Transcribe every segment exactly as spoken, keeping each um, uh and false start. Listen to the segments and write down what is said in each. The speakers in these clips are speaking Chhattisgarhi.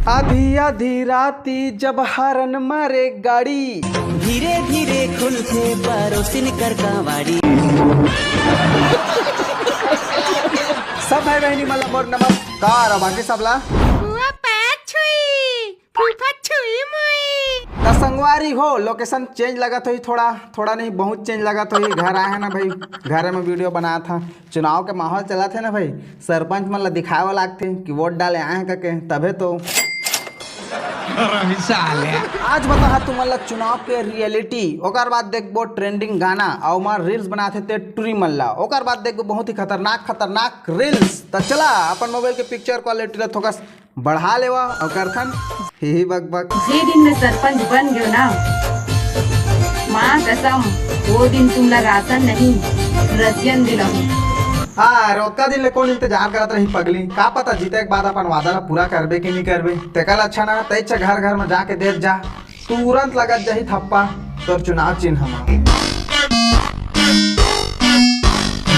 आधी आधी राती जब हारन मारे गाड़ी। धीरे धीरे खुलथे परोसिन कर कांवाड़ी। सब भाई बहिनी मन ला मोर नमस्कार। और बाकी सब ला फुआ पैर छुई, फूफा छुई मुई। त संगवारी हो, लोकेशन चेंज लगत होही थोड़ा, थोड़ा नहीं बहुत चेंज लगत होही। घर आए हे ना भाई, घर में वीडियो बनात हा। चुनाव के माहौल चलत हे ना भाई, सरपंच मन ला दिखावे लागथे कि वोट डाले आए हैं करके, तभे तो। साले। आज बताहा तुमन ला चुनाव के रियलिटी, ओकर बाद देखबो ट्रेंडिंग गाना, अउ मार रील्स बनाथे ते टुरी मन ला, ओकर बाद देखबो बहुत ही खतरनाक खतरनाक रील्स। त चला अपन मोबाइल के पिक्चर क्वालिटी ला थोकस बढ़ा लेवा अउ करथन ही ही बक बक। जे दिन मैं सरपंच बन गयो ना, माँ कसम, वो दिन तुमला राशन नहीं, रसियन दिलाऊं। हाँ, अरे ओतका दिन ले कौन इंतजार करत रही पगली? का पता जीते के बाद अपन वादा ला पूरा करबे कि नहीं करबे। तेकर अच्छा ना, तैच घर घर में जाके देत जा, तुरंत लगत जाही थप्पा तोर चुनाव चिन्ह मा।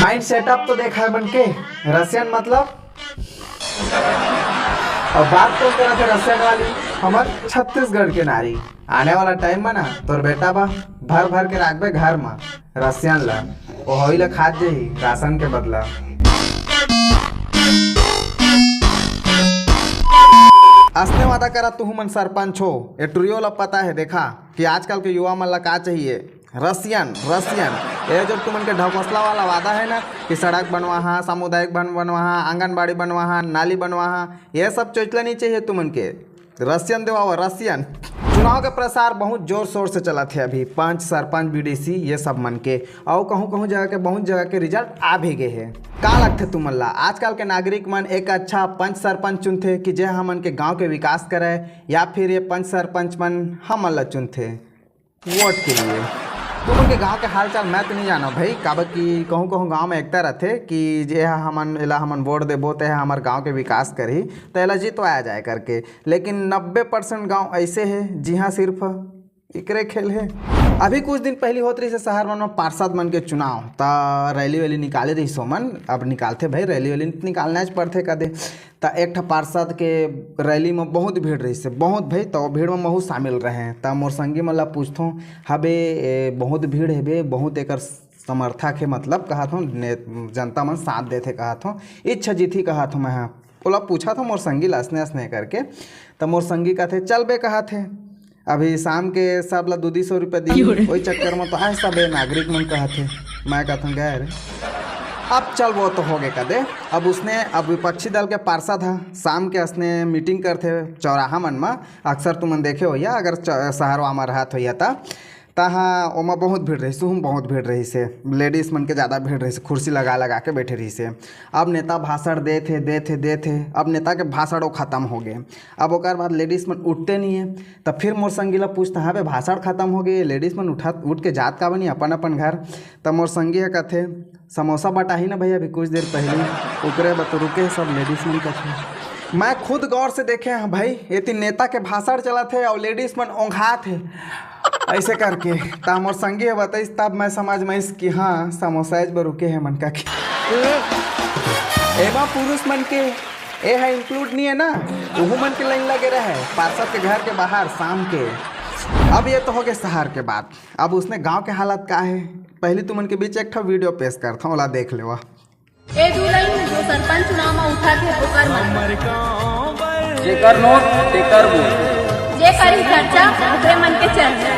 माइंड सेटअप तो देखा है मन के, रसियन मतलब। अब बात तो करत हे रसियन वाली, हमर छत्तीसगढ़ के नारी। आने वाला टाइम में ना तोर बेटा बा भर भर के राखबे घर में रसियन ला, ओ हई ला खात जाही राशन के बदला। असने वादा करा तुहू मन सरपंच हो, ए टुरियो ला पता है देखा कि आजकल के युवा मन ला का चाहिए, रसियन, रसियन। ये जो तुमन के ढकोसला वाला वादा है ना कि सड़क बनवाहा, सामुदायिक भवन बनवाहा, आंगनबाड़ी बनवाहा, नाली बनवाहा, ये सब चोचला नहीं चाहिए तुमन के। रसियन देवावा, रसियन। चुनाव के प्रचार बहुत जोर शोर से चलत हे अभी, पंच, सरपंच, बीडीसी ये सब मन के, अउ कहूँ कहूँ जगह के, बहुत जगह के रिजल्ट आ भी गए हे। का लगथे तुमन ला, आजकल के नागरिक मन एक अच्छा पंच सरपंच चुनथे कि जे हमन के गांव के विकास करे, या फिर ये पंच सरपंच मन हमन ला चुनथे वोट के लिए? तुमन के गांव के हालचाल मैं तो नहीं जानव भाई, काबर कि कहूँ कहूँ गांव में एकता रथे कि जे ह हमन, एला हमन वोट देबो, ते ह हमर गांव के विकास करही, त एला जितवाया जाए करके। लेकिन नब्बे परसेंट गांव ऐसे हे जिहां सिर्फ एकरे खेल हे। अभी कुछ दिन पहली होत रहिस हे शहर मन में पार्षद मन के चुनाव, त रैली वैली निकाले रहिस ओमन। अब निकालथे भाई, रैली वैली निकालना च पड़थे कदे। त एक ठा पार्षद के रैली में बहुत भीड़ रहिस हे, बहुत भाई, त वो भीड़ में महू शामिल रहे। त मोर संगी मन ला पूछथों, "हबे, ए, बहुत भीड़ हेबे, बहुत एकर समर्थक हे, मतलब कहत हों, ने-, जनता मन साथ देथे कहत हों, इच्छा जीतही कहत हों मैं ह।" ओला पूछत हों मोर संगी ला असने असने करके, त मोर संगी कथे, "चल बे," कहत हे, अभी शाम के सब ला दू दू सौ रुपया दिही, ओई चक्कर में तो आए सबे नागरिक मन कहत हे। मैं कहत हूँ, "गए रे।" अब चल, वो तो हो गए कदे। अब उसने, अब विपक्षी दल के पार्षद ह शाम के असने मीटिंग करथे चौराहा मन म, अक्सर तुमन देखे होइया अगर च-, शहर वा म रहत होइया त, तहाँ ओमा बहुत भीड़ रहिस, उहू म बहुत भीड़ रहिस हे, लेडीज मन के ज़्यादा भीड़ रहिस हे, कुर्सी लगा लगा के बैठे रहिस हे। अब नेता भाषण देत हे, देत हे, देत हे, अब नेता के भाषण वो खत्म हो गए। अब ओकर बाद लेडीज मन उठते नहीं है, तब फिर मोर संगी ला पूछता, "हाँ बे, भाषण खत्म हो गए, लेडीज मन उठा, उठ के जात का बनी अपन अपन घर?" तब मोर संगी ह कथे, "समोसा बटाही ना भैया, अभी कुछ देर पहले, ओकरे बर तो रुके हैं सब लेडीज मन," कथे। मैं खुद गौर से देखे हैं भाई, एती नेता के भाषण चलत हे और लेडीज मन ओंघात हे ऐसे करके। त मोर संगी ह बताइस, तब मैं समझ में आइस कि हाँ, समोसा बर रुके हैं मन का। एमा पुरुष मन के ए ह इंक्लूड नहीं है ना, उहू मन के लाइन लगे रहे पार्षद के घर के बाहर शाम के। अब ये तो हो गए शहर के बात, अब उसने गांव के हालत का है, पहले तुमन के बीच एक ठो वीडियो पेश करता हूँ, ओला देख लेवा। ए दू लाइन जो सरपंच चुनाव में उठा थे ओकर मन। जेकर नोट तेकर वोट। जे करी खर्चा ओकरे मन के चर्चा।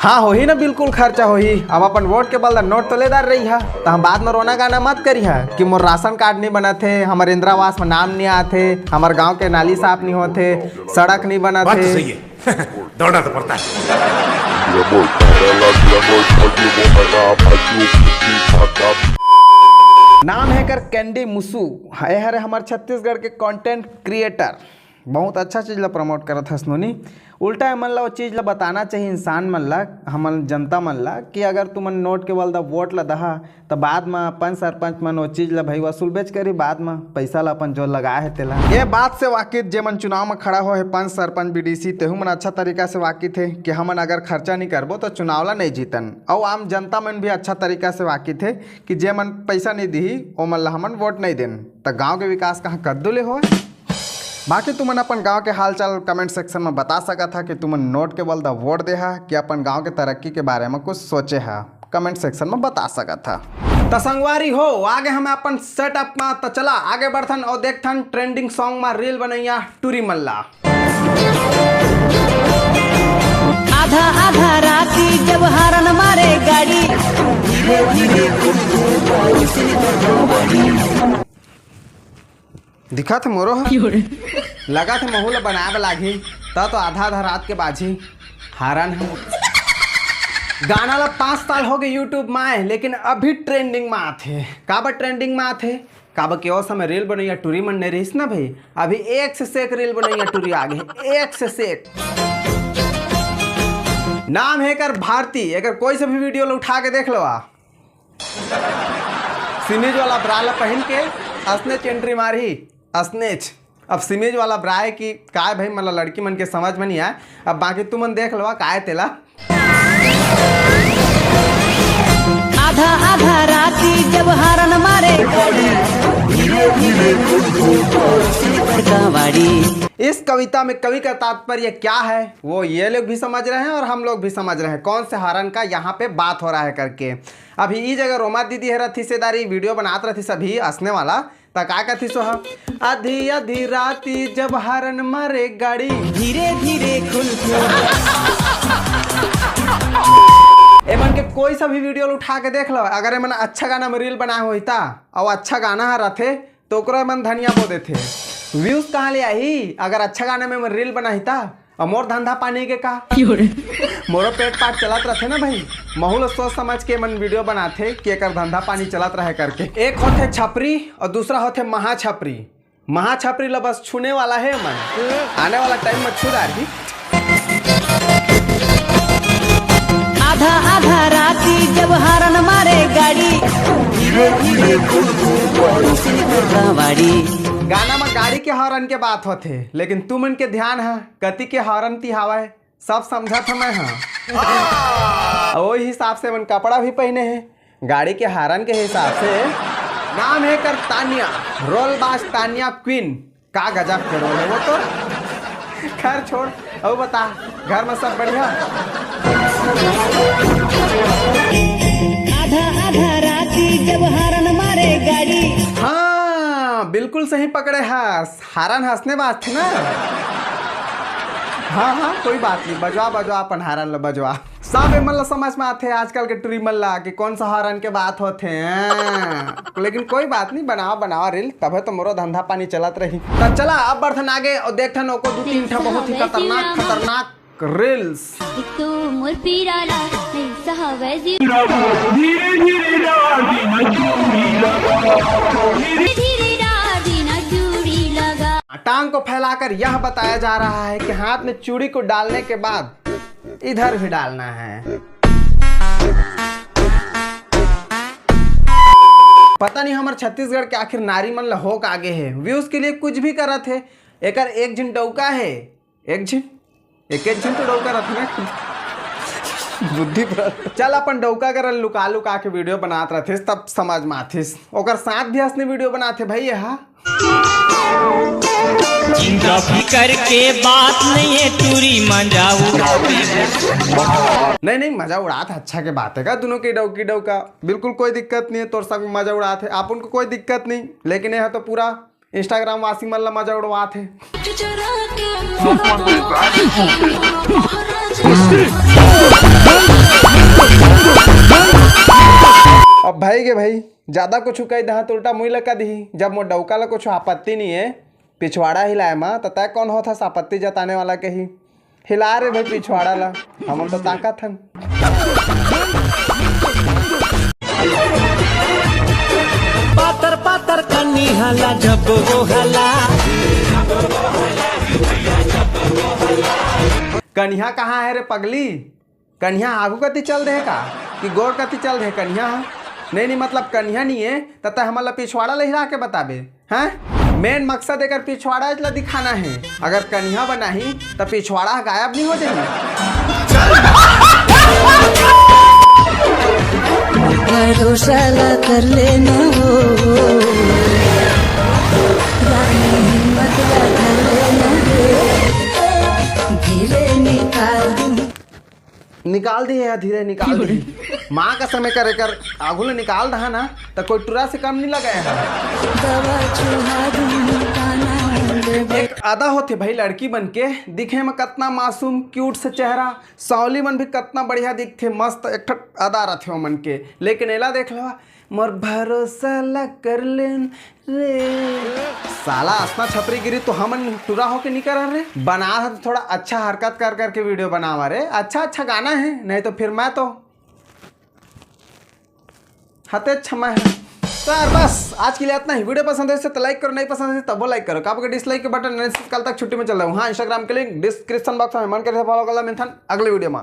हाँ, होही ना, बिल्कुल खर्चा होही। अब अपन वोट के बल नोट तो लेदार रही है, त हम बाद में रोना गाना मत करी है कि मोर राशन कार्ड नहीं बनत हे, हमर इंदिरा आवास में नाम नहीं आत हे, हमर गांव के नाली साफ नहीं होत हे, सड़क नहीं बनत बात तो हे। सही है। दौड़ना तो पड़ता है। नाम है कर कैंडी मुसु, है हरे हमर छत्तीसगढ़ के कंटेंट क्रिएटर। बहुत अच्छा चीज ला प्रमोट करत हस नोनी। उल्टा एमन ला वो चीज ला बताना चाहिए इंसान मन ला, हमन जनता मन ला, कि अगर तुमन नोट के बल दा वोट ला दहा, त बाद म पंच सरपंच मन वो चीज ला भाई वसूलबेच करी, बाद म पैसा ला अपन जो लगाए हे तेला। ये बात से वाकिफ जेमन चुनाव म खड़ा होए हे पंच सरपंच बीडीसी, तेहू मन अच्छा तरीका से वाकिफ हे कि हमन अगर खर्चा नहीं करबो तो चुनाव ला नहीं जीतन। अउ आम जनता मन भी अच्छा तरीका से वाकिफ हे कि जेमन पैसा नहीं दिही ओमन ला हमन वोट नहीं देन। त गांव के विकास कहाँ कद्दू ले होए? बाकी तुमन अपन गांव के हालचाल कमेंट सेक्शन में बता सकत हा कि तुमन नोट के बल द वोट दे हा कि अपन गांव के तरक्की के बारे में कुछ सोचे हा, कमेंट सेक्शन में बता सकत हा। त संगवारी हो, आगे हम अपन सेटअप में, त चला आगे बढ़थन और देखथन ट्रेंडिंग सॉन्ग में रील बनैया टूरी मल्ला। आधा आधा राती जब हारन मारे गाड़ी, धीरे धीरे दिखत हे मोरो ह। लगत हे महू ल बनाए बर लागही, त तो आधा आधा रात के बाजही हारन ह। गाना ला पाँच साल हो गए YouTube में आए, लेकिन अभी ट्रेंडिंग में आथे। काबर ट्रेंडिंग में आथे? काबर के ओ समय रील बनैया टूरी मन नइ रहिस ना भाई, अभी एक से सेक रील बनैया टूरी आ गए, एक से सेक। नाम हे एकर भारती, एकर कोई से भी वीडियो ला उठा के देख लो आ। सिमीज वाला ब्रा ला पहिन के असनेच एंट्री मारही, असनेच। अब सिमीज वाला ब्रा हे कि काय भाई, मतलब लड़की मन के समझ में नहीं आए। अब बाकी तुमन देख लो काय तेला। आधा आधा राती जब हारन मारे गाड़ी, धीरे धीरे स्लीपर का वाड़ी। इस कविता में कवि का तात्पर्य क्या है, वो ये लोग भी समझ रहे हैं और हम लोग भी समझ रहे हैं कौन से हारन का यहाँ पे बात हो रहा है करके। अभी ई जगह रोमा दीदी हे रथिस, ए दारी वीडियो बनात रथिस अभी असने वाला, त का कथिस ओह? आधी आधी राती जब हारन मारे गाड़ी, धीरे धीरे खुल के। एमन के कोई सा भी वीडियो उठा के देख लो, अगर एमन अच्छा गाना में रील बनाए होही ता, अउ अच्छा गाना ह रथे, तो ओकरो एमन धनिया बो देथे। व्यूज कहाँ ले आही अगर अच्छा गाना में एमन रील बनाही ता? अउ मोर धंधा पानी के का? मोरो पेट पाट चलत रथे ना भाई, महू ल सोच समझ के मन वीडियो बनाथे कि एकर धंधा पानी चलत रहे करके। एक होथे छपरी और दूसरा होथे महा छपरी। महा छपरी ल बस छूने वाला हे मन, आने वाला टाइम में छू डारही। आधा आधा राती जब हारन मारे गाड़ी, धीरे धीरे स्लीपर का वाड़ी। गाना में गाड़ी के हॉर्न के बात होथे, लेकिन तुमन के ध्यान ह कति के हॉर्न ती हावय, सब समझत हंव मैं ह। ओही हिसाब से एमन कपड़ा भी पहिने हे, गाड़ी के हारन के हिसाब से। नाम हे कर तानिया, रोल बाज तानिया क्वीन। का गजब के रोल हे वो तो। खैर छोड़, अब बता, घर में सब बढ़िया? आधा आधा राती जब हारन मारे गाड़ी। हाँ, बिल्कुल सही पकड़े हस। हारन ह असने बाजथे ना। हाँ हाँ, कोई बात नहीं, बजवा बजवा अपन हारन ल बजवा। सब एमन ल समझ में आथे आजकल के टूरी मन ला कि कौन सा हारन के बात होथे। लेकिन कोई बात नहीं, बनावा बनावा रील, तभे तो मोरो धंधा पानी चलत रही। त चला अब बढ़थन आगे और देखथन ओको दू तीन ठा बहुत ही खतरनाक खतरनाक रील्स। एक तो मोर पीरा ला नहीं सहावै जी। धीरे धीरे डाल देना चूड़ी लगा। धीरे धीरे डाल देना चूड़ी लगा। टांग को फैलाकर यह बताया जा रहा है कि हाथ में चूड़ी को डालने के बाद इधर भी डालना है। पता नहीं हमर छत्तीसगढ़ के आखिर नारी मन ला हो का आगे है, व्यूज के लिए कुछ भी करत है। एकर एक झिन डौका है, एक झिन, एक एक झिन तो डौका रथे ना। बुद्धि भ्रष्ट। चल अपन डौका करा लुका लुका के वीडियो बनात रथिस, तब समझ में आथिस। ओकर साथ भी असने वीडियो बनाथे भाई ये हा। चिंता फिकर के बात नहीं है, टूरी मजा उड़ावे। नहीं नहीं, मजा उड़ात है, अच्छा के बात है का, दोनों के डौकी डौका, बिल्कुल कोई दिक्कत नहीं है। तोर संग मजा उड़ात है, आप उनको कोई दिक्कत नहीं, लेकिन यह तो पूरा Instagram वासी मन ला मजा उड़वात हे। अब भाई के भाई, ज्यादा कुछ कह दहा तो उल्टा मुई ला कह दिही। जब मोर डौका ला कुछ आपत्ति नहीं है पिछवाड़ा हिलाए मा, त तै कौन होथस आपत्ति जताने वाला कही? हिला रे भाई पिछवाड़ा ला, हमन तो ताकत हन। पातर पातर कनिहा ला जब वो हला। कनिहा कहाँ है रे पगली? कनिहा आगू कति चल दे का कि गोड़ कति चल दे कनिहा हा? नहीं नहीं, मतलब कनिहा नहीं है, त तै हमन ला पिछवाड़ा ला हिला के बताबे। हैं? मेन मकसद एकर पिछवाड़ा ला दिखाना है। अगर कनिहा बनाही त पिछवाड़ा गायब नहीं हो जाही। भरोसा ला कर लेना हो, रानी हिम्मत ला कर ले। निकाल दिए हे, धीरे निकाल दिए। माँ कसम, एकर एकर आगू ले निकाल रहा ना, त कोई टुरा से कम नहीं लगा है। एक अदा होथे भाई लड़की मन के, दिखे में कतना मासूम, क्यूट से चेहरा, सावली मन भी कतना बढ़िया दिखथे, मस्त एक ठक अदा रथे ओमन के। लेकिन एला देख लो, मोर भरोसा ला कर लेन रे। साला, असना छपरीगिरी तो हमन टुरा होके नहीं करन रे। बना ह तो थोड़ा अच्छा हरकत कर करके वीडियो बनावा रे। अच्छा अच्छा गाना है, नहीं तो फिर मैं तो हते क्षमा है। तो यार बस आज के लिए इतना ही। वीडियो पसंद है तो लाइक करो, नहीं पसंद है तबो लाइक करो। काबर के डिसलाइक के बटन नहीं, कल तक छुट्टी में चल रहा हूँ। हाँ, इंस्टाग्राम के लिंक डिस्क्रिप्शन बॉक्स में, मन करे फॉलो कर ला। मिलथन अगले वीडियो में।